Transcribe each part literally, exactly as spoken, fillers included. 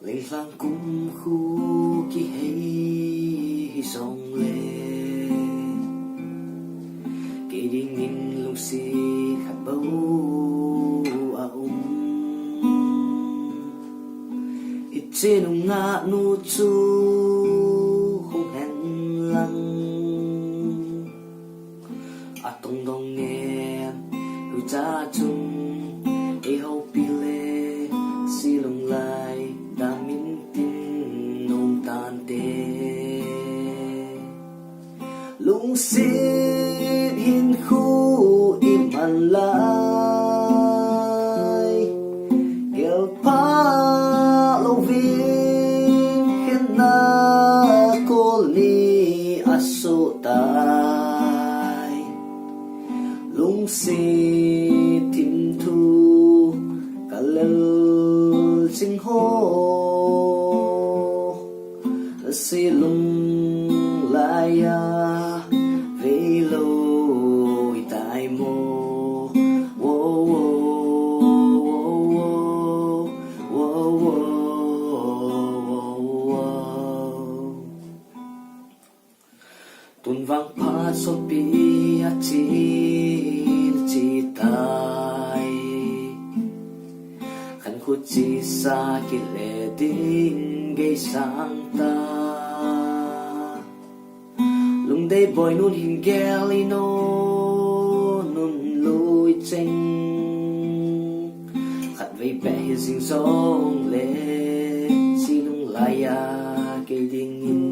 Linglang kum khu kihei hijongle, kei dingin lungset khat bou aum. Hiche nungah nu chu hung hen lang, atong dong ngen, hucha chun eihoupi le, silung lai damin tin nom tante. Lungset hinkho iman lai, gelpha louvin khenna kol ni asoh tai. Lungset thimthu kalel ching ho, silung laiya veilou itai mo. Wo, wo, wo, wo. Tun vangpha sopi achin chi tai, khankho chesa kile ding gei sang ta. Lungdei boi nun hin gel ino, nun lui cheng. Khatvei beh hi jing jongle, silung laiya kei dingin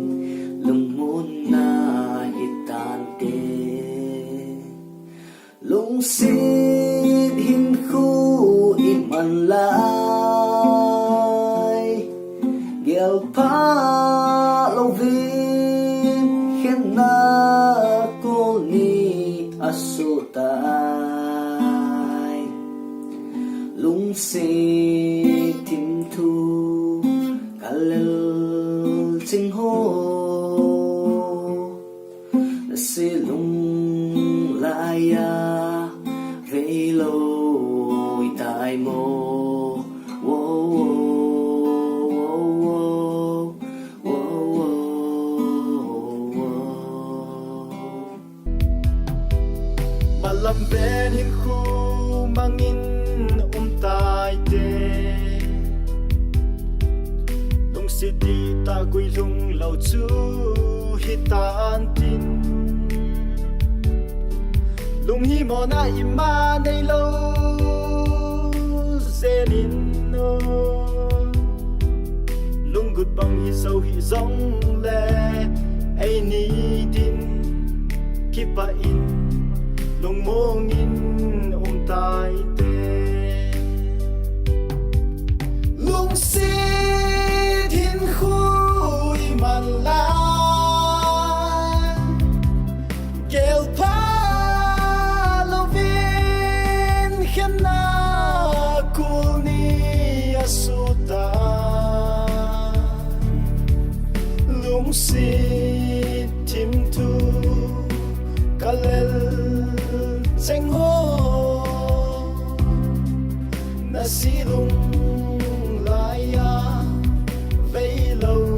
lungmonna hitante. Lungset hinkho iman lai, gelpha louvin khenna kol ni asoh tai. Lungset thimthu kalel ching ho, silung laiya veilou itai mo. Wo, wo, wo, wo. Malam pen hinkho mangin um taite. Lungset dihtah guilhung lou chu hitan tin. Lunghimona ima neilou jengin o. Lunggut bang hi jou hih jongle, eini din kipah in lungmong in um taite. Lungset hinkho iman lai, gelpha louvin khenna kol ni asoh tai. Lungset thimthu kalel cheng ho, na silung laiya veilou